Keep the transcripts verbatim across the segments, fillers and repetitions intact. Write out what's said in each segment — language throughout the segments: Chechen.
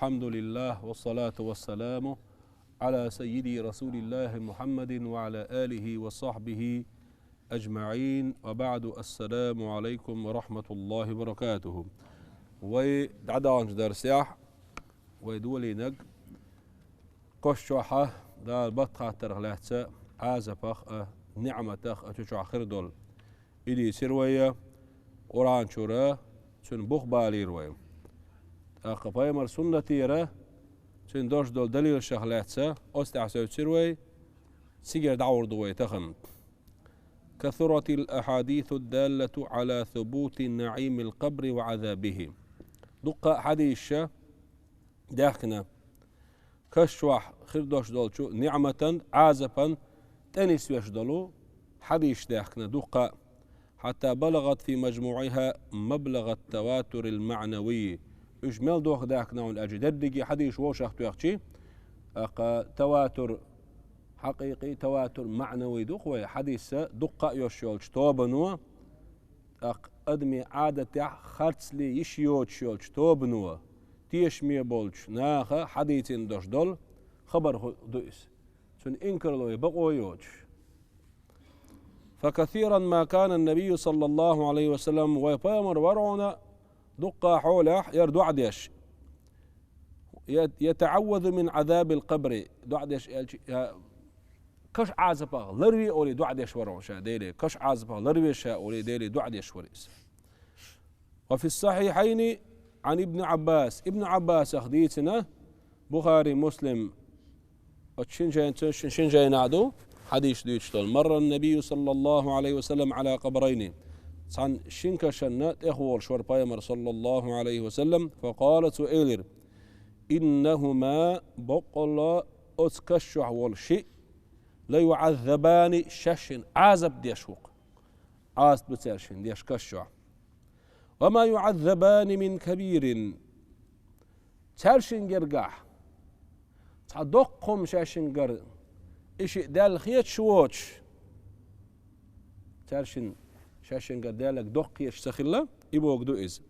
الحمد لله والصلاة والسلام على سيدي رسول الله محمد وعلى آله وصحبه أجمعين وبعد. السلام عليكم ورحمة الله وبركاته. Вай дӀадаханчу дарсехь вай долийнарг каш чохь Дала барт хаттарх лаьцна Ӏазапах а, ниӀматах а чу чохь хир долу. И дийцира вай, Къуръан чуьра цуьнан бух балийра вай. ТӀаккха пайхамар суннатера цуьнан дош долу далилашах лаьцна оцу тӀехь совцира вай, цигара дӀагӀур ду вай тахана. كثرت الأحاديث الدالة على ثبوت نعيم القبر وعذابه. Дуккха а хьадисаш даьхкина каш чохь хир долуш долчу ниӀматан, Ӏазапан тӀе нисвеш долу хьадисаш даьхкина дуккха а, حتى بلغت في مجموعها مبلغ التواتر المعنوي. Уьш мел дохка даьхкина хьуна аьлча, дерриге хьадисаш вовшах тоьхчи, тӀаккха таватур хьакъикъи, таватур маънавий ду-кх вай, хьадисаш дуккха а йолуш йолчу тобано, тӀаккха адамийн Ӏадатехь харцле йиш йоцуш йолчу тобано, тешаме болчу наха хьадийцина дош долу хабар хӀу-, ду иза. Цуьнан инкарло я бакъо йоцуш. فكثيرا ما كان النبي صلى الله عليه وسلم, вай пайхамар вара хьуна дуккха хьолехь яра доӀа деш. يتعوذ من عذاب القبر, доӀа деш аьлча, я, каш Ӏазапах ларве олий доӀа деш вара хьуна ша Деле, каш Ӏазапах ларве ша олий Деле доӀа деш вара иза. وفي الصحيحين عن ابن عباس. Ибн Ӏаббасах дийцина, Бухари, Муслим, оцу шин жайна, цу шин, шин жайнахь ду хьадисаш дуьйцуш долу. مر النبي صلى الله عليه وسلم على قبرين. Цхьана шина кашанна тӀехволуш вара пайхамар, саллаллаху Ӏалайхи ва саллам, فقال, цо элира: إنهما, баккъалла оцу каш чохь волу шиъ, ليعذبان, шаьшшинна Ӏазап деш ву-кх. Ӏазап ду цаьршинна деш каш чохь. وما يعذبان من كبير. Цаьршинна гергахь цхьа доккха хӀума шаьшшинна гара и шиъ даьлла хеташ воцуш, цаьршинна шаьшшинна гара даьлларг доккха хеташ ца хилла, и бохург ду иза.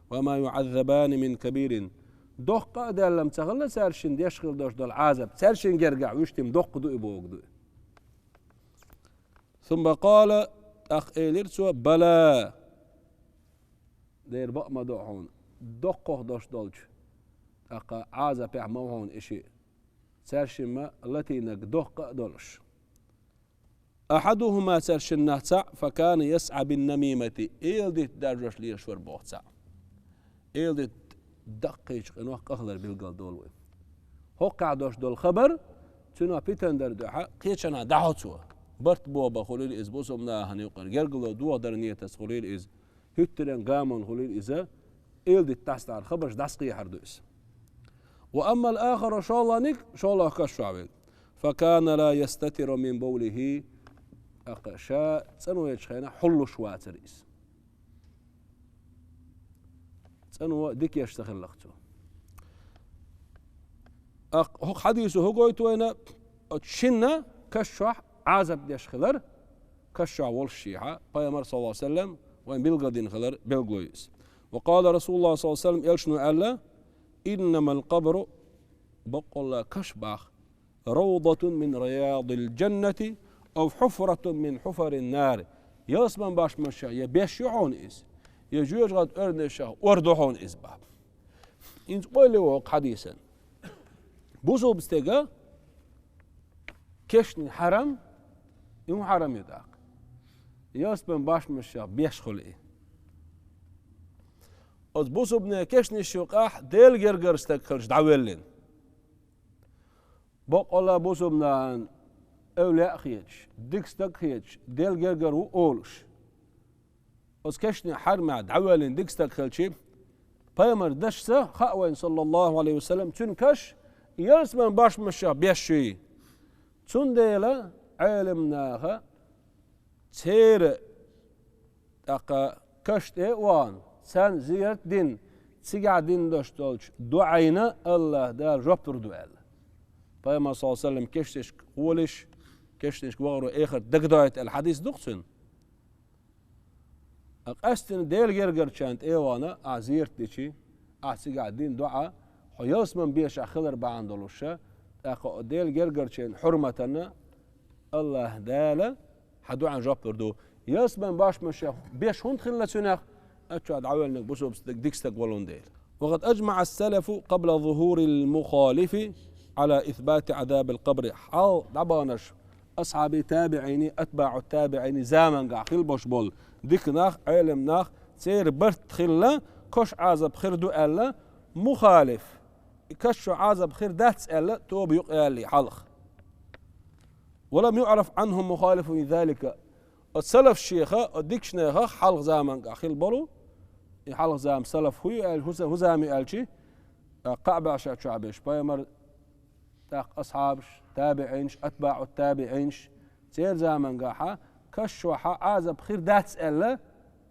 وما يعذبان من كبير. Доккха а даьлла-м ца хилла цаьршинна деш хила долуш долу Ӏазап, цаьршинна гергахь вуьштина доккха ду и бохург ду. ثم قال, тӀаккха элира цо: بلى. Дера, бакъ ма ду хьуна, доккхах долуш долчу, тӀаккха Ӏазапехь ма ву хьуна и шиъ, цаьршимма латийнарг доккха а долуш. أحدهما, цаьршиннах цхьаъ, فكان يسعى بالنميمة, эладитта даржош лелаш вара боху цхьаъ. Эладитта даккхийчу къинойх къахьлар билгал долу вай. ХӀоккхахь долуш долу хабар, цуьнан питана дара дуьхьа, кхечанхьа дӀахьо цо. Барт бохабан хуьлийла иза, бусалба нахана юкъара гергарло дохадар нийтаца хуьлийла иза, хӀуьттаренна гамонна хуьлийла иза, эладитта дӀасадахьар, хабарш дӀасакхехьар ду иза. وأما الآخر, шолгӀаниг, шолгӀа каш чохь верг, فكان لا يستتر من بوله, тӀаккха ша цӀанвечу хенахь хьуллуш вацара иза. ЦӀанво дика еш ца хилла-кх цо. ТӀаккха хӀокху хьадисо хӀун гойту вайна? Оцу шинна каш чохь Ӏазап деш хилар, каш чохь волушшехьа, пайхамар, саллаллаху Ӏалайхи ва саллам, вайна билгалдина хилар билгало ю иза. وقال رسول الله صلى الله عليه وسلم, элчано аьлла: إنما القبر, баккъалла каш боху, روضة من رياض الجنة أو حفرة من حفر النار. Ялсаман бошмашех я беш ю хьуна иза, я жоьжахатин оьрнашех ор ду хьуна иза боху. ХӀинца къайле ву хӀокху хьадисан. Бусалба стеган кешнийн хьарам, и хӀун хьарам ю тӀаккха? Ялсаман бошмашех беш хуьлу и. Оцу бусалбанан кешнийн юкъахь Делан гергара стаг хилча дӀавоьллина. Баккъалла бусалба нахана эвлаяъ хеташ, дика стаг хеташ, Делан гергара ву олуш, оцу кешнийн хьарамехь дӀавоьллина дика стаг хилча, пайхамаран дашца хаьа вайна, саллаллаху Ӏалайхи ва саллам, цуьнан каш ялсаман бошмашех беш юй. Цундела Ӏеламнаха церан тӀаккха каш тӀе а вахана, царна зиярат а дина, цигахь дина долуш долчу дуӀайна АллахӀ Дала жоп лур ду аьлла. Пайхамар, саллаллаху Ӏалайхи ва саллам, кешнашка гӀолаш, кешнашка вахаро эхарт дагадойту аьлла хьадис ду-кх цуьнан. Ткъа къаьстина Делан гергарчарна тӀе а вахана, ахь зиярат дичи, ахь цигахь дина доӀа, Хьо ялсаман бешахь хилар бахьана долуша, тӀаккха Делан гергарчийн хьурматана Аллаха Дала хьан дуӀан жоп лур ду. Ялсаман башмашех беш хӀунда хилла цуьнах? Аччохь дӀавоьллинарг бусулба стаг, дика стаг волун дела. وقد أجمع السلف قبل ظهور المخالف على إثبات عذاب القبر. Хьал дӀабаханарш асхьабий, табиӀиний, атбаӀу табиӀиний замангахь хилла болуш болу дика нах, Ӏелам нах, церан барт хилла, кошан Ӏазап хир ду аьлла, мухалиф, кошан Ӏазап хир дац аьлла, тоба юкъаяллий хьалха. ولم يعرف عنهم مخالف في ذلك. Оцу салаф шеха, оцу дикачу нехан хьалха заманга хилла болу, и хьалха зама салаф хӀу ю аьлла, хӀу за-, хӀу зама ю аьлчи, кхаа бӀе шо чохь беш, пайхамар, тӀаккха асхьабаш, табиӀинаш, атбаӀу табиӀинаш, церан замангахьа, кошан Ӏазап хир дац аьлла,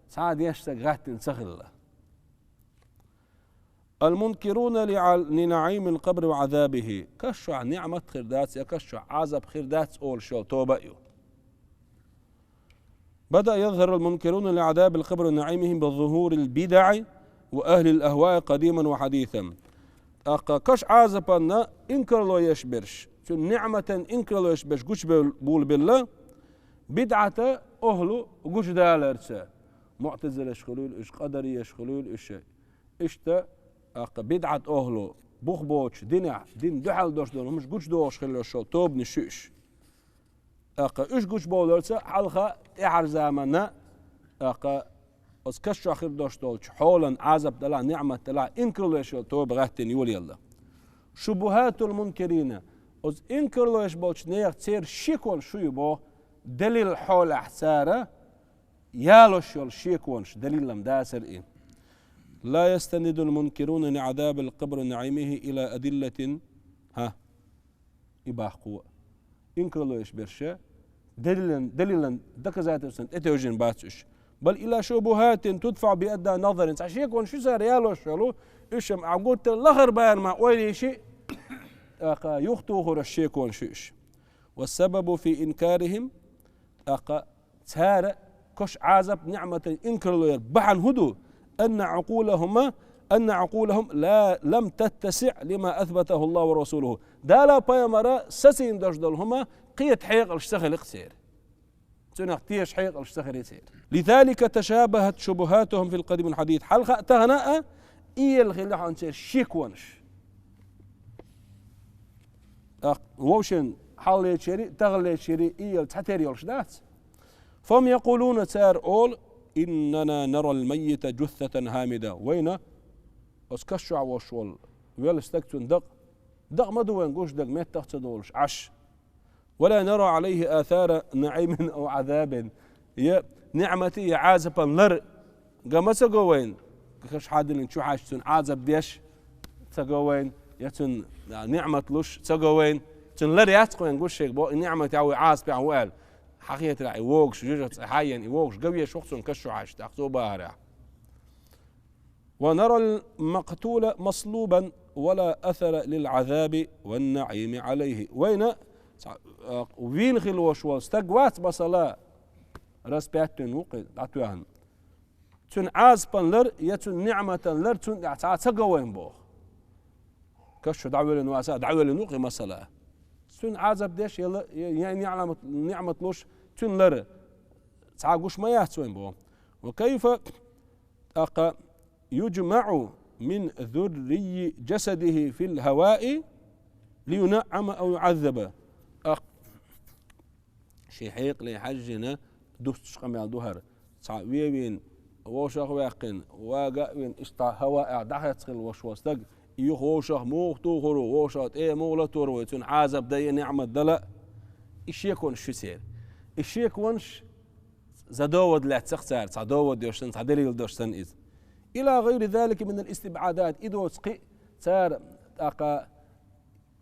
цхьа а дешна стаг гӀаьттина ца хилла. المنكرون لع-، لنعيم القبر وعذابه. Кошан ниӀмат хир дац я кошан Ӏазап хир дац олуш йолу тоба а ю. بدأ يظهر المنكرون لعذاب القبر ونعيمهم بظهور البدع وأهل الأهواء قديما وحديثا. ТӀаккха кошан Ӏазапанна инкарло еш берш, цуьнан ниӀматан инкарло еш берш гучубевлла, билла, бидӀата охьлу гучудаларца. МуӀтазилаш хуьлийла уьш, къадареш хуьлийла уьш. Иштта, тӀаккха бидӀат охьлу бух боцуш динехь, дин дуьхьал долуш долу хӀумаш гучудохуш хилла йолу тобанаш ю уьш. ТӀаккха уьш гучубовларца хьалха тӀаьхьара заманна, тӀаккха оцу кошан хир долуш долчу хьолан Ӏазап далахь, ниӀмат далахь, инкарло еш йолу тоба гӀаьттина йолаелла. شبهات المنكرين. Оцу инкарло еш болчу нехан церан шеконаш шу ю боху, делил хьолахь цара ялош йолу шеконаш, далилам дацара и. لا يستند المنكرون لعذاب القبر ونعيمه إلى أدلة. ХӀа, и баккхо. Инкарло еш берш, далилан, далилан доказательстван тӀетевжина бац уьш. بل إلى شبهات تدفع بأدنى نظر. Цхьа шеконаш ю цара ялош йолу, уьш-м ахь гуттар лахара бахьана ма ойла йиш, тӀаккха юхатухур шеконаш ю уьш. والسبب في إنكارهم, тӀаккха цара кошан Ӏазап, ниӀматан инкарло яр бахьана хӀун ду? أن عقولهم، أن عقولهم لا، لم تتسع لما أثبته الله ورسوله. Дала, пайхамара сацийна долуш долу хӀума кхета хьекъалш ца хили-кх церан. Цунах теша хьекъалш ца хили церан. لذلك تشابهت شبهاتهم في القديم والحديث. Хьалха а, тахана а иэла хилла хьуна церан шеконаш. ТӀаккха вовшийн хьалхалечерий, тахалечерий иэла цхьатера йолуш дац. فهم يقولون, цара олу: إننا نرى الميت جثة هامدة. Вайна оцу кошан чохь волуш волу велла стаг, цуьнан дакъа, дакъа ма ду вайн гуш дерг, меттах а ца долуш, Ӏаш. ولا نرى عليه آثار نعيم أو عذاب. Я ниӀматан, я Ӏазапан лар ган ма ца го вайна, кошан хьадиллина чу хьаьжча цунна Ӏазап деш ца го вайна, я цунна, а, ниӀмат луш ца го вайна. Цунна лар яц-кх вайн гуш шега боху, и ниӀматехь ву, и Ӏазапехь ву аьлла. Хьан хетарехь, и вогуш, жижиг цӀе хьаена, и вогуш ган веш ву-кх цунна кошан чу хьаьжча, тӀаккха цо бахарехь. ونرى المقتول مصلوبا ولا أثر للعذاب والنعيم عليه. Вайна, цхьа, а, вийна хилла волуш волу стаг вац, масала, распятина ву-кх и дӀатоьхна. Цуьнан Ӏазапан лар я цуьнан ниӀматан лар цунна тӀехь цхьа а ца го вайна боху. Кошан чу дӀавоьллина вац, дӀавоьллина ву-кх и, масала. Цунна Ӏазап деш я ла-, я, я ниӀмат, ниӀмат луш, цуьнан лар цхьа а гуш ма яц вайна боху. وكيف, тӀаккха, يجمع من ذري جسده في الهواء لينعم أو يعذب. ТӀаккха шен хьекъале хьаьжжина дуссуш къамел ду хӀара. Цхьа вевийна, вовшах а ваьккхина, вага а вина, иштта хӀаваъехь дӀахецна хилла волуш волу стаг, и юха вовшах муха тухур ву, вовшах тӀе муха латор ву, цунна Ӏазап дан я, ниӀмат дала а. И шеконаш ю церан. И шеконаш за довод лаьцна-кх цара, цхьа довод йолуш санна, цхьа далил долуш санна иза. إلى غير ذلك من الاستبعادات, и доцу кхин а цара, тӀаккха,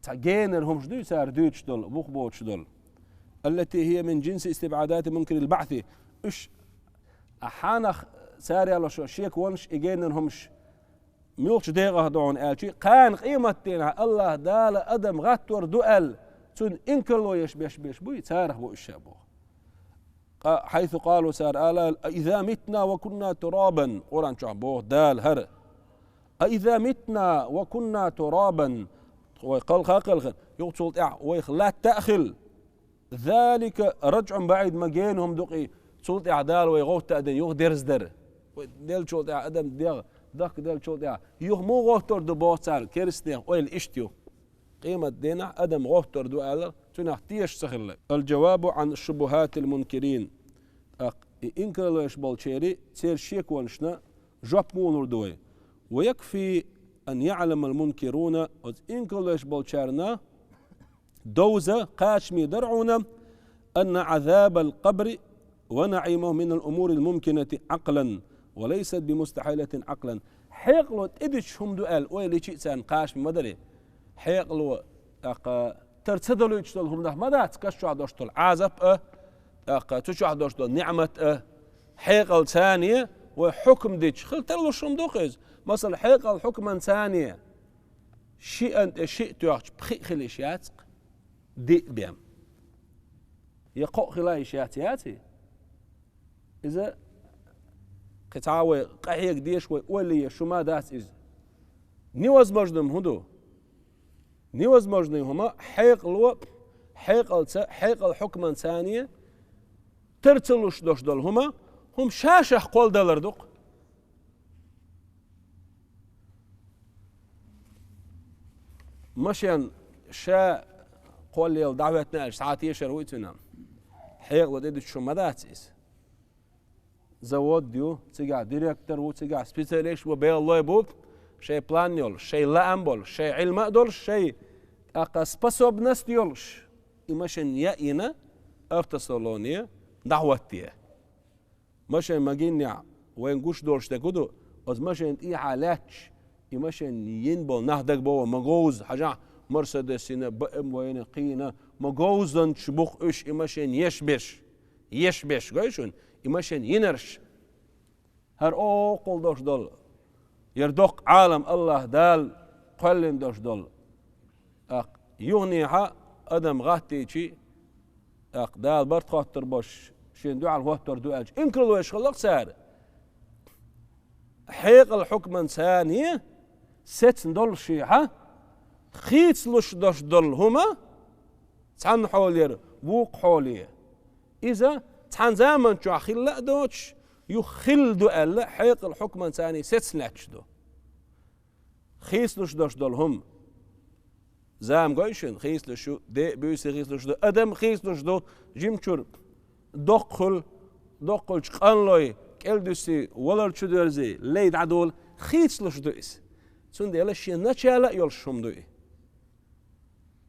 цхьа генара хӀумаш дуй цара дуьйцуш долу, бух боцуш долу. التي هي من جنس استبعادات منكر البعث. Уьш, а, хьанах цара ялош шеконаш, и генара хӀумаш муьлхачу декъах ду хьуна аьлчи, кхана къематдийнахь Аллаха Дала адам гӀаттор ду аьлла, цунна инкарло еш беш берш буй, царах бу уьш ша боху. Къа-, حيث قالوا, цара ала: أإذا متنا وكنا ترابا. Къуръан чохь боху Дала хӀара: أإذا متنا وكنا ترابا, вай кхалха кхелхина, юха цул тӀаьхьа вайх латта а хилла, ذلك رجع بعيد, ма гена хӀума ду-кх и, цул тӀаьхьа Дала вай гӀовтта а дина, юха дерзадар. Вай деллачул тӀаьхьа, адам дегӀ, дахка деллачул тӀаьхьа, юха муха гӀовттор ду боху цара, керстанех ойла иштта ю. Къематдийнахь адам гӀовттор ду аьлла, цунах тешаш ца хилла. الجواب عن شبهات المنكرين. ТӀаккха и инкарло еш болчеран, церан шеконашна жоп муха лур ду вай? ويكفي أن يعلم المنكرون, оцу инкарло еш болчарна довза, кхачаме дара хьуна, أن عذاب القبر ونعيمه من الأمور الممكنة عقلا وليست بمستحيلة عقلا. Хьекъало тӀедуьтуш хӀума ду аьлла ойла йича а царна кхачаме ма дарий. Хьекъало, тӀаккха, тара ца далуьйтуш долу хӀуманах ма дац каш чохь долуш долу Ӏазап а, тӀаккха цу чохь долуш долу ниӀмат а. Хьекъал царна вай хьукам дича, хила тарлуш хӀума ду-кх иза. Масала, хьекъал хьукман царна шиъан тӀе шиъ тоьхча, пхиъ хила йиш яц-кх, диъ бен. Я кхоъ хила йиш яц, яций? Иза кхин цхьа вай къахьега дезаш, вай ойла еш хӀума дац иза. Невозможный хӀума хӀун ду? Невозможный хӀума хьекъало, хьекъалца, хьекъал хьукман царна тара ца луш долуш долу хӀума, хӀума ша-шах кхолладалар ду-кх. Машен ша кхоллаелла дӀахӀоьттина аьлча, цхьа тешар вуй цуьнан? Хьекъало тӀедуьтуш хӀума ма дац иза. Завод ю, цигахь директор ву, цигахь специалист ву, беллой бу, шайн план йолуш, шайн лаам болуш, шайн Ӏилма а долуш, шайн, тӀаккха, способность йолуш. И машен яа йина автосалоне дӀахӀотта. Машен ма гиннехь, вайн гуш долуш дерг хӀун ду, оцу машен тӀехьа лаьтташ, и машен йина болу нах дагабовла ма говза, хьажахь, Мерседес йина, Б М В йина, кхин йина, ма говзанчаш бу-кх уьш и машен еш берш. Еш берш, гой шуна, и машен йинарш. ХӀара оккхул долуш долу, яра доккха Ӏалам АллахӀ Дала кхоьллина долуш долу. ТӀаккха юханехьа адам гӀаттийчи, тӀаккха Дала барт хоттур болуш, шена дуьхьал хӀоттор ду аьлча, инкарло еш хилла-кх цара. Хьекъал хьукман царна сецна доллушехьа, хийцалуш долуш долу хӀума, цхьана хьолера вукху хьоле, иза цхьана заман чохь хилла а доцуш, юха хилла ду аьлла, хьекъал хьукман царна сецна лаьтташ ду. Хийцалуш долуш долу хӀума. Зама гой шуна, хийцалуш ю, ден а, буьйса а хийцалуш ду, адам а хийцалуш ду, жимчуьра доккха хуьлу, доккхалчу къанлой, кӀел дуьсий, валар чу доьрзий, лей дӀадолу, хийцалуш ду иза. Цундела шен начало а йолуш хӀума ду и.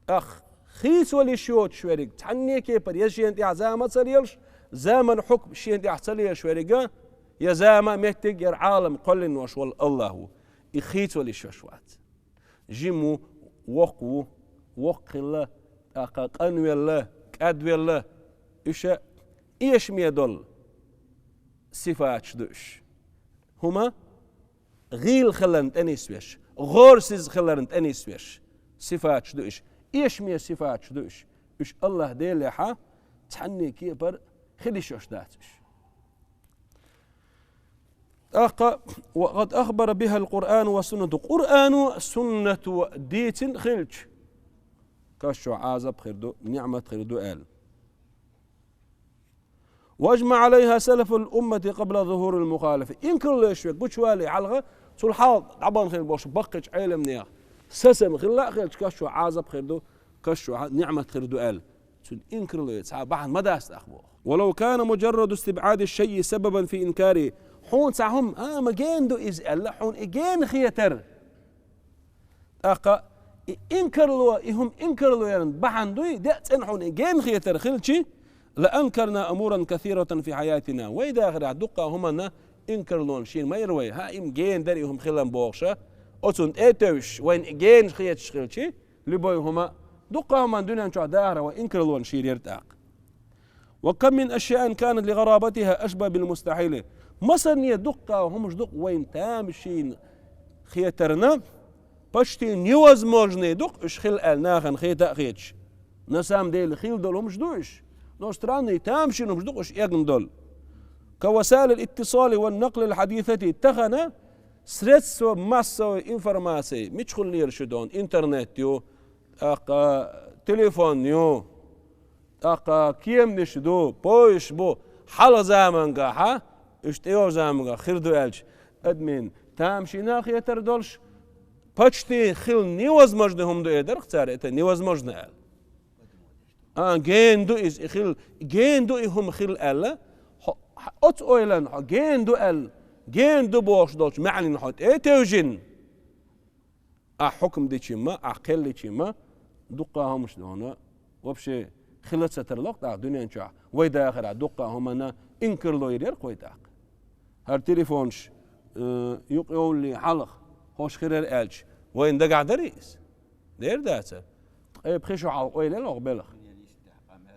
ТӀаккха хийцавала йиш йоцуш верг, цхьанне кепара, я шена тӀехь зама ца лелаш, заман хьукм шена тӀехь ца лелаш верг, я зама а, меттиг а, яра Ӏалам кхоьллина волуш волу АллахӀ ву, и хийцавала йиш йолуш вац. Жима ву, воккха ву, воккха хилла, тӀаккха къанвелла, кӀадвелла, уьш а эшаме долу сифаташ ду уьш. ХӀума гӀийла хиларна тӀе нисвеш, гӀорасиза хиларна тӀе нисвеш сифаташ ду уьш, эшаме сифаташ ду уьш. Уьш АллахӀ Делехьа цхьанне кепара хила йиш йолуш дац уьш. ТӀаккха, وقد أخبر بها القرآن والسنة, Къуръано, Суннато дийцина хилча, каш чу Ӏазап хир ду, ниӀмат хир ду аьлла. وأجمع عليها سلف الأمة قبل ظهور المخالفة. Инкарло еш верг гучувале хьалха, цул хьалха дӀабахана хилла болуш баккхийчу Ӏеламнех сацам хилла а хилча, каш чу Ӏазап хир ду, каш чу ниӀмат хир ду аьлла. Цуьнан инкарло ян цхьа бахьана ма дац тӀаккха боху. ولو كان مجرد استبعاد الشيء سببا في إنكاره. Хьуна цхьа хӀума, а, ма гена ду иза аьлла, хьуна и гена хетар. ТӀаккха и инкарло, и хӀума инкарло яран бахьана дуй, де а цӀена хьуна и гена хетар хилчи, لأنكرنا أمورا كثيرة في حياتنا. Вай дахарехь дуккха хӀуманна инкарло шена ма яра вай. ХӀа, и-м гена дара и хӀума хилан бохуша, оцунна тӀе а тевжаш, вайна и гена хеташ хилчи, любой хӀума, дуккха хӀуманна дуьнен чохь дахарехь вай инкарло шена яра тӀаккха. وكم من أشياء كانت لغرابتها أشبه بالمستحيل. Масане дуккха хӀумаш ду-кх вайна тамашийна хетарна, почти невозможный ду-кх уьш хила аьлла нахана хета а хеташ. На самом деле хила долу хӀумаш ду уьш. Но странный, тамашийна хӀумаш ду-кх уьш эгна долу. كوسائل الاتصال والنقل الحديثة, тахана Средства массовой информации, мичхула лелаш ю дона, интернет ю, тӀаккха телефон ю, тӀаккха кеманаш ду, поезд бу, хьалха заманга, хьа, уьш тӀейогӀу заманга хир ду аьлча, адамийн тамашийна хетар долуш, почти хила невозможно хӀума ду эр дара-кх цара, это невозможно аьлла. А, гена ду иза, и хила, гена ду и хӀума хила аьлла, хьо, хьо, оцу ойланна хьо гена ду аьлла, гена ду бохуш долчу маьӀнина хьо тӀе а тевжина, ахь хьукам дичи ма, ахь кхел дичи ма, дуккха хӀуманаш дона, вообще хила ца тарло-кх тӀаккха дуьнен чохь, вай дахарехь дуккха хӀуманна инкарло йир яра-кх вай тӀаккха. ХӀара телефонаш, э, юкъайовлале хьалха хӀорш хир яра аьлча, вайна дагахь дарий иза? Дера дацара. Ткъе пхи шо хьалха ойла елла оха белха.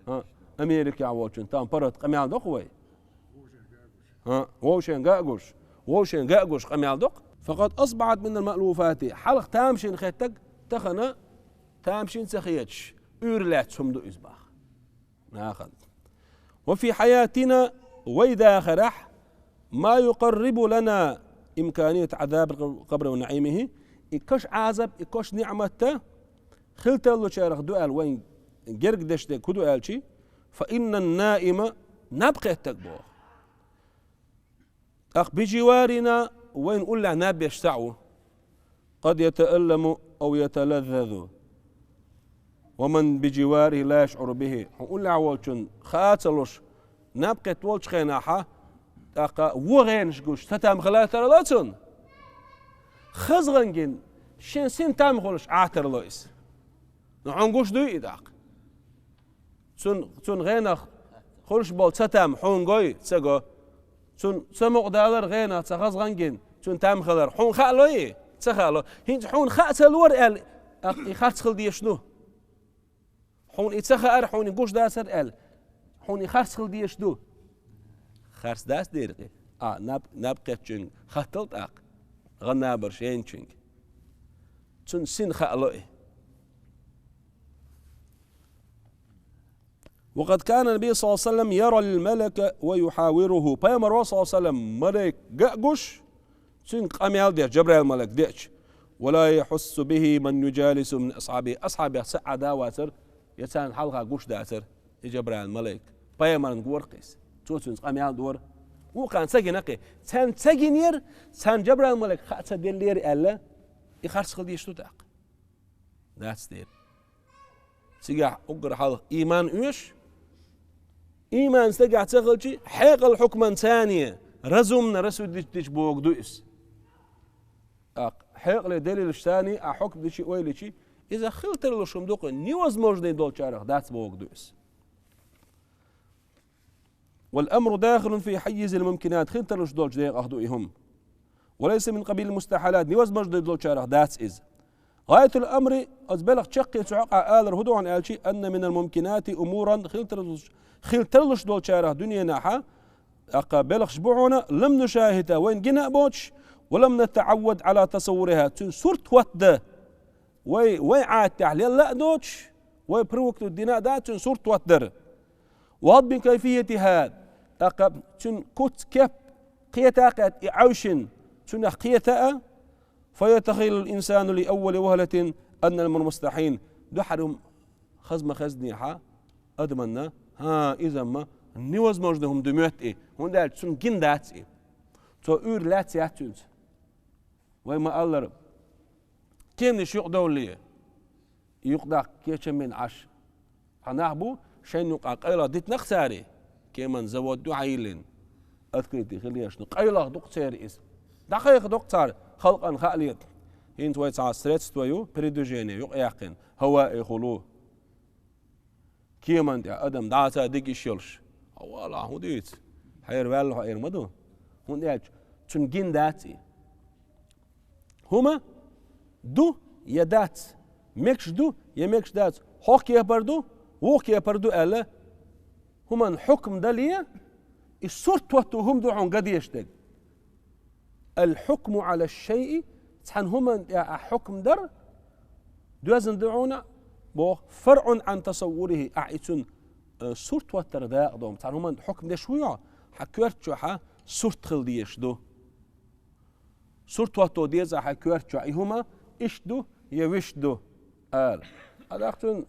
ХӀа, Америкехь волчун там паргӀат къамел доккху вай. ХӀа, вовшен га а гуш, вовшен га а гуш къамел доккху. فقد أصبحت من المألوفات. Хьалха тамашийна хеттарг тахана тамашийна ца хеташ, уьйр лаьцна хӀума ду иза боху. Нахана. وفي حياتنا, вай дахарехь, ما يقرب لنا إمكانية عذاب القبر ونعيمه, и каш Ӏазап, и каш ниӀматта хила тарлучарех ду аьлла вайн герга деш дерг хӀун ду аьлчи, فإن النائم, наб кхеттарг боху. ТӀаккха بجوارنا, вайн уллехь наб беш цхьаъ ву. قد يتألم أو يتلذذ ومن بجواره لا يشعر به. Хьуна уллехь волчун хаа ца луш, наб кхетта волчу хенахьа, тӀаккха вон гӀенаш гуш, цатам хила тарло цунна. Хаза гӀан гина, шен син там хуьлуш Ӏа тарло иза. Ну, хьуна гуш дуй и тӀаккха? Цун, цун гӀенах хуьлуш болу цатам хьуна гой, ца го? Цун ца мукъадалар гӀенах ца хаза гӀан гина, цун там хилар хьуна хаало и? Ца хаало. ХӀинца хьуна хаа ца лора аьлла, и харц хила дезаш ду. Хьуна и ца хаара, хьуна и гуш дацара аьлла, хьуна и харц хила дезаш ду. Харц дац дера и. А, наб, наб кхеттачуьнга хаттал тӀаккха, гӀан набар шенчуьнга. Цун син хаало и. وقد كان النبي صلى الله عليه وسلم يرى الملك ويحاوره. Пайхамар, صلى الله عليه وسلم, малайк га а гуш, цуьнга къамел деш, Жабраил малайк деача. ولا يحس به من يجالسه من أصحابه. Асхьабех цхьа а да вацара, я царна хьалха гуш дацара и Жабраил малайк. Пайхамарна гора-кх иза. Цо цуьнца къамел дора. Вукхарна ца гина-кх и. Царна ца гинера, царна Жабраил малайк хаа ца деллера аьлла, и харц хила дезаш ду тӀаккха? Дац дера. Цигахь уггар хьалха ийман оьшу. Ийман стагехь ца хилчи, хьекъал хьукман цани, разумно рассудить дича богу ду иза. ТӀаккха хьекъале делилаш цани а хьукм дичи, ойла йичи, иза хила тарлуш хӀума ду-кх, невозможный долчарех дац богу ду иза. والأمر داخل في حيز الممكنات, хила тарлуш долчу декъах ду и хӀума. وليس من قبيل المستحيلات, невозможно долчарах дац иза. غاية الأمر, оцу белхан чаккхе цу хьокъехь алар хӀун ду хьуна аьлчи, أن من الممكنات أمورا, хила тарлуш, хила тарлуш долчарах дуьненахьа, тӀаккха белхаш бу хьуна, لم نشاهدها, вайна гина а боцуш, ولم نتعود على تصورها, цуьнан сурт хӀоттадан вай, вай Ӏадатехь лелла а доцуш, вай привыкнуть дина а дац цуьнан сурт хӀоттадар. وضبط كيفيتها, тӀаккха цуьнан куц, кеп кхета а кхетта, и Ӏовшина, цунах кхета а, فيتخيل الإنسان لأول وهلة أن الأمر مستحيل. Дуьххьара хӀума хаза ма-хеззинехьа адаманна, хӀан, иза-м невозможно хӀума ду моьтту и, хӀунда аьлча цунна гина дац и. Цо уьйр лаьцна яц цуьнца. Вай ма-аллара, кеманаш юкъадовлале, юкъадаккха кечам бина Ӏаш. Цхьа нах бу, шайна юкъахь къайлаха дитинарг цара, кеманан завод ю хьайиллина, открытый хила езаш, ну, къайлаха ду-кх церан иза. ДӀакхайкха ду-кх цара, халкъана хаа лета. ХӀинца вай цхьа средство ю, передвижение юкъаяьккхина, хӀаваихулу. Кеманна тӀехь адам дӀа а ца дигиш йолуш. Хьо валахь, хӀун дуьйцу? Хьера ваьлла хьо эр ма ду. ХӀунда аьлча цунна гина дац и. ХӀума ду я дац, мегаш ду я мегаш дац, хӀокху кепара ду, вукху кепара ду аьлла, хӀуманна хьукм дале, и сурт хӀотто хӀума ду хьуна ган дезаш дерг. الحكم على الشيء, цхьана хӀуманна тӀехь ахь хьукм дар, доьзна ду хьуна, боху, فرع عن تصوره, ахь и цуьнан, э, сурт хӀоттар дакъа ду. Цхьана хӀуманна хьукм деш вуй хьо, хьан коьрта чохьа сурт хила дезаш ду. Сурт хӀотто деза хьай коьрта чохь и хӀума иштта ду я вуьшта ду, ала. А тӀаккха цуьнан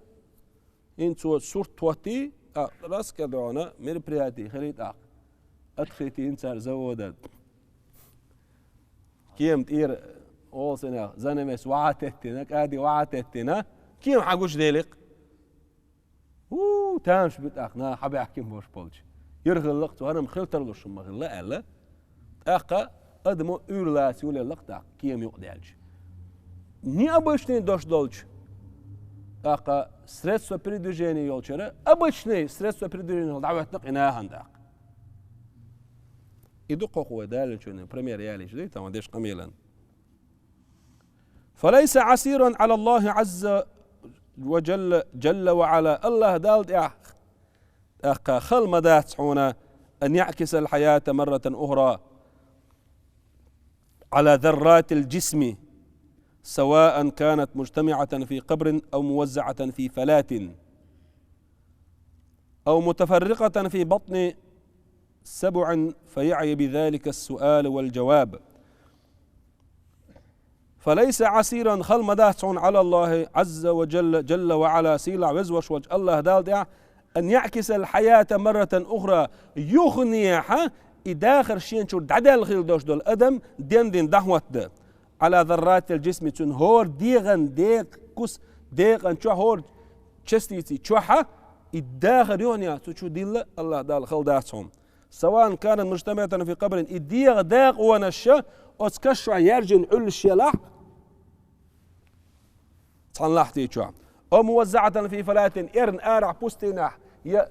хӀинца цо сурт хӀоттий, а, раскадона мероприяти хилий тӀаккха. Открытие йина цара завода. Кема тӀера, олсинех, занавес вахьа теттина, кӀади вахьа теттина, кема хьан гучу деликъ. У, тамаш бу тӀаккха, наха хьабаьхкина болуш болчу. Юра хилла-кх цо, хӀара-м хила тарлуш хӀума ма хилла аьлла. ТӀаккха адамо уьйр лаца юлаелла-кх тӀаккха, кема юкъадаьлча. Необычный дош долчу, тӀаккха средство передвижения йолчара, обычный средство передвижения дӀахӀоьттина-кх и нахана тӀаккха. И ду-кх хӀокху вай Далла чуьнан пример ялийча дуй, тахана деш къамелан. فليس عسيرا على الله عز وجل، جل وعلا، АллахӀ Далла тӀехь, тӀаккха хала ма дац хьуна, أن يعكس الحياة مرة أخرى على ذرات الجسم، سواء كانت مجتمعة في قبر أو موزعة في فلاة، أو متفرقة في بطن سبع، فيعي بذلك السؤال والجواب. فليس عسيرا، хала ма дац хьуна, على الله عز وجل، جل وعلا، сийлахь везаш волчу АллахӀ Далла тӀехь, أن يعكس الحياة مرة أخرى، юханехьа и дахар шена чуьра дӀадаьлла хила долуш долу адам дендина дӀахӀоттаде. على ذرات الجسم، цуьнан хӀора дегӀан декъа кус, декъан чохь хӀора частици чохьа, и дахар юханехьа цу чу дилла АллахӀ Далла хала дац хьуна. سواء كانت مجتمعة في قبر، и дегӀан дакъонаш оцу каш чохь яьржина Ӏуьллуш елахь, цхьана лахьти чохь. أو موزعة في فلاة، эрна арахь пустынехь, я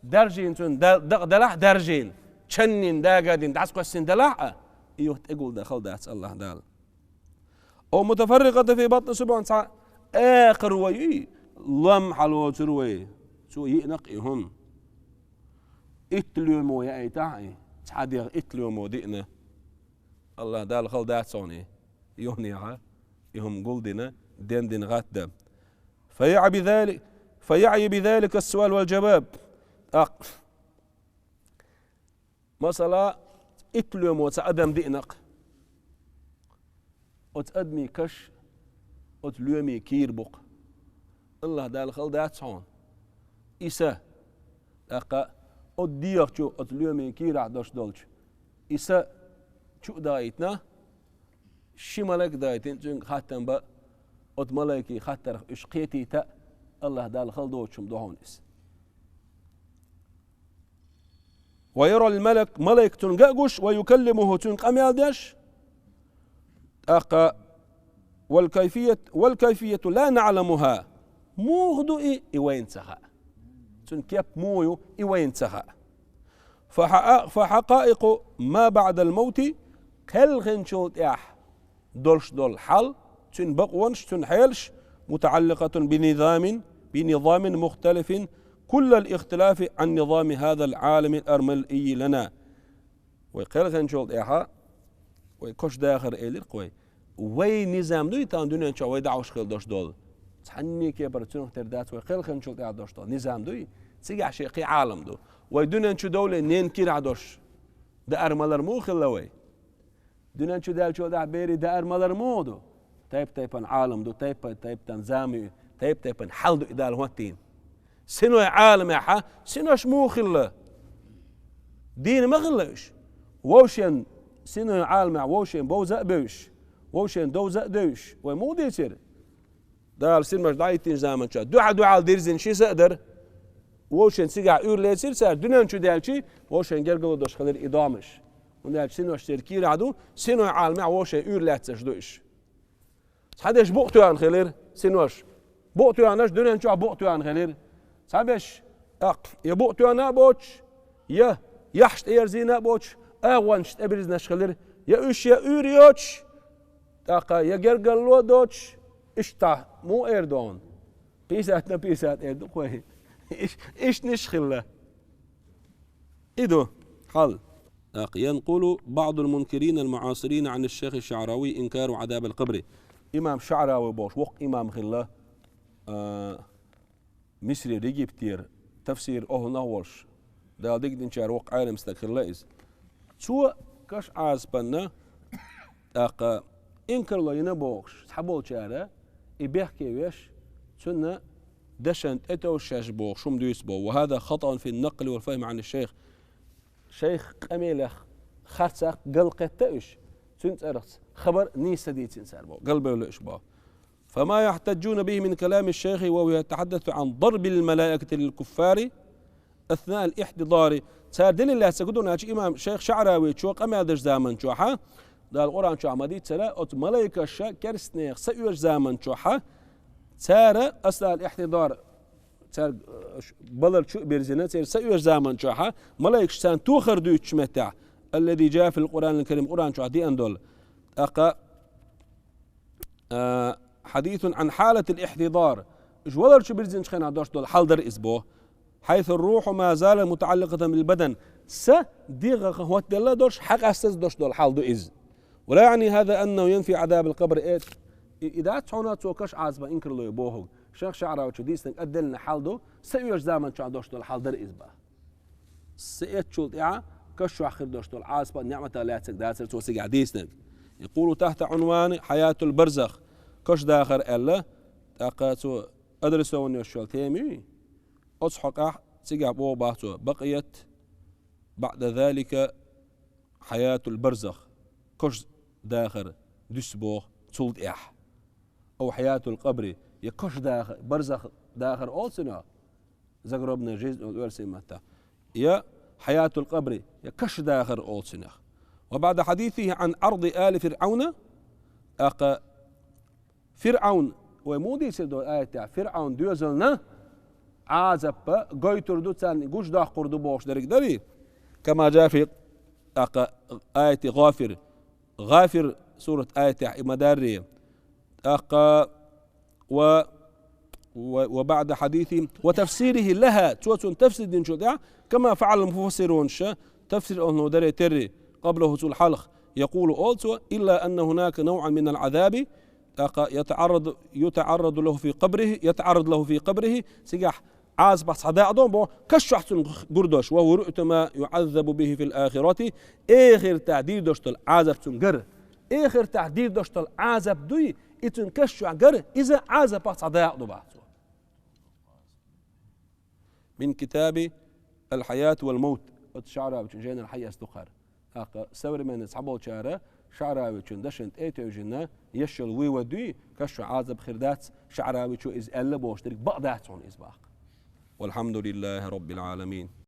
даржийна цуьнан да-, дакъа делахь а даржийна, чаннина дагадина дӀасакхоьссина делахь а, и юха тӀегулдан хала дац АллахӀ Далла. أو متفرقة في بطن سبع، цхьа акхар вай, лом хьалоцур вай, цо йиъна-кх и хӀума. Итт лоьмо яийтахь и, цхьа дегӀ итт лоьмо диъна. АллахӀ Далла хала дац хьуна и, юханехьа и хӀума гулдина, дендина гӀатта. فيعي بذلك، فيعي بذلك السؤال والجواب. ТӀаккха, масала, итт лоьмо цхьа адам диъна-кх. Оцу адамийн каш оцу лоьмийн кийра бу-кх. АллахӀ Далла хала дац хьуна и са. ТӀаккха оцу дегӀа чу оцу лоьмийн кийрахь долуш долчу и са чу а даийтина, ши малайк а даийтина, цуьнга хаттам бан, оцу малайкийн хаттарх уьш кхетийта а, АллахӀ Далла хала доцуш хӀума ду хьуна иза. ويرى الملك، малайк цунна ган а гуш, ويكلمه، цуьнга къамел деш. ТӀаккха, والكيفية، والكيفية لا نعلمها. Муха ду и, и вайна ца хаьа. Цуьнан кеп муха ю, и вайна ца хаьа. فحقا-، فحقائق ما بعد الموت، кхелхинчул тӀаьхьа долуш долу хьал, цуьнан бакъонаш, цуьнан хьелаш, متعلقة بنظام، بنظام مختلف كل الاختلاف عن نظام هذا العالم المرئي لنا. Вай кхелхинчул тӀаьхьа, вай кошан дахар элира-кх вай. Вай низам дуй, тахана дуьнен чохь вай дӀахьош хила долуш долу? Цхьанний кепара цуьнах тера дац, вай кхелхинчул тӀаьхьа долуш долу низам дуй? Цигахь шен кхин Ӏалам ду. Вай дуьнен чу довлий, ненан кийрахь долуш даар-малар муха хилла вай? Дуьнен чу даьллачул тӀаьхьа берийн даар-малар муха ду? Тайп-тайпана Ӏалам ду, тайп-тайпана зама ю, тайп-тайпана хьал ду и Дала хӀоттийна. Синойн Ӏаламехь синош муха хилла? Дийна ма хилла уьш? Вовшен, синойн Ӏаламехь вовшен бовза а бевзаш, вовшен довза а девзаш, вай муха дийцира? Дала синош дӀахӀиттинчу заманчохь дуьхьа-дуьхьал дирзина ши са а дара. Вовшен цигахь уьйр лецира цара, дуьнен чу даьлчий, вовшен гергарло долуш хилира и домаш. ХӀунда аьлча синош церан кийрахь ду, синойн Ӏаламехь вовшен уьйр лаьцнарш ду уьш. Цхьаберш букъ тоьхна хилира синош. Букъ тоьхнарш дуьнен чохь букъ тоьхна хилира. Цхьаберш, тӀаккха, я букъ тоьхна а боцуш, я яххьаш тӀеерзийна а боцуш, агӀончаш тӀебирзинарш хилира. Я уьш, я уьйр йоцуш, тӀаккха, я гергарло а доцуш, иштта муха эр ду хьуна? Пятьдесят на пятьдесят эр ду-кх вай. Иш-, иштанаш хилла. И ду хьал. ТӀаккха, ينقل بعض المنكرين المعاصرين عن الشيخ الشعراوي إنكار عذاب القبر. Имам ШаӀрави бохуш воккха имам хилла, а, Мисрера, Египтера, тафсир охӀланах а волуш, Дала дика динчара воккха Ӏелам стаг хилла иза. Цо каш Ӏазапанна, ТӀаккха инкарло йина бохуш цхьаболчара, и бехке веш, цунна дашан тӀетовжаш бохуш хӀума дуьйцу боху. وهذا خطأ في النقل والفهم عن الشيخ. Шайх къамелех харцахь галкхетта уьш, цуьнан цӀарахца хабар нийса ца дийцина цара боху, галбевлла уьш боху. فما يحتجون به من كلام الشيخ وهو يتحدث عن ضرب الملائكة للكفار أثناء الاحتضار. Цара дилла лаьцна гу ду нача имам шайх ШаӀравичо къамел деш заман чохьа, Дала Къуръан чохь ма дийццара, оцу малайкаша керстанех са оьшу заман чохьа, цара أثناء الاحتضار, цара, э, ш-, балар чу а бирзина, церан са оьшу заман чохьа, малайкаш царна тохар дуьйцучу меттехь, الذي جاء في القرآن الكريم, Къуръан чохь деана долу. ТӀаккха, а, حديث عن حالة الاحتضار. Уьш валар чу бирзинчу хенахь дош долу хьал дара иза боху. حيث الروح ما زالت متعلقة بالبدن. Са дегӀах хӀоттаделла долуш, хьакъастаза дош долу хьал ду иза. ولا يعني هذا أنه ينفي عذاب القبر. Э, и, и дац хьуна цо каш Ӏазапах инкарло йо бохург. Шайх ШаӀравичо дийцинарг а деллина хьал ду, са оьшу заман чохь дош долу хьал дара иза боху. Са эцначул тӀаьхьа каш чохь хир дош долу Ӏазапах, неӀматах лаьцнарг дацара цо цигахь дийцинарг. يقول تحت عنوان حياة البرزخ. Каш дахар аьлла, тӀаккха цо адресован йолуш йолу тема ю. Оцу хьокъехь цигахь боху боху цо: بقيت بعد ذلك حياة البرزخ. Каш дахар дуьсу боху цул тӀаьхьа. أو حياة القبر, я каш дахар, барзах дахар олу цунах, загробная жизнь олу оьрсийн маттахь, я حياة القبر, я каш дахар олу цунах. وبعد حديثه عن عرض آل فرعون, тӀаккха ФирӀавн, вай муха дийцира долу аятехь, ФирӀавн доьзална Ӏазап гойтур ду, царна гучудоккхур ду бохуш дерг дарий? كما جاء في, тӀаккха, آية غافر, ГӀафир сурат аятехь и ма даррий? ТӀаккха, و, و, وبعد حديثه وتفسيره لها, цо цунна тафсир динчул тӀаьхьа, كما فعل المفسرون, ша тафсир олу даре терри, قبله, цул хьалха, يقول, олу цо: إلا أن هناك نوعا من العذاب, тӀаккха, يتعرض، يتعرض له في قبره، يتعرض له في قبره, цигахь Ӏазапах цхьа дакъа ду боху, каш чохь цунна гур дош, وهو رؤية ما يعذب به في الآخرة, эхартахь дийр дош долу Ӏазап цунна гар. Эхартахь дийр дош долу Ӏазап дуй, и цунна каш чохь гар, иза Ӏазапах цхьа дакъа ду боху цо. من كتاب الحياة والموت, оцу ШаӀравичун жайнара хьаэца ду хӀара. ТӀаккха современный цхьаболчара ШаӀравичун дашан тӀе а тевжина, еш йолу вывод дуй, каш чохь Ӏазап хир дац, ШаӀравичо иза аьлла бохуш дерг бакъ дац хьуна иза боху. والحمد لله رب العالمين.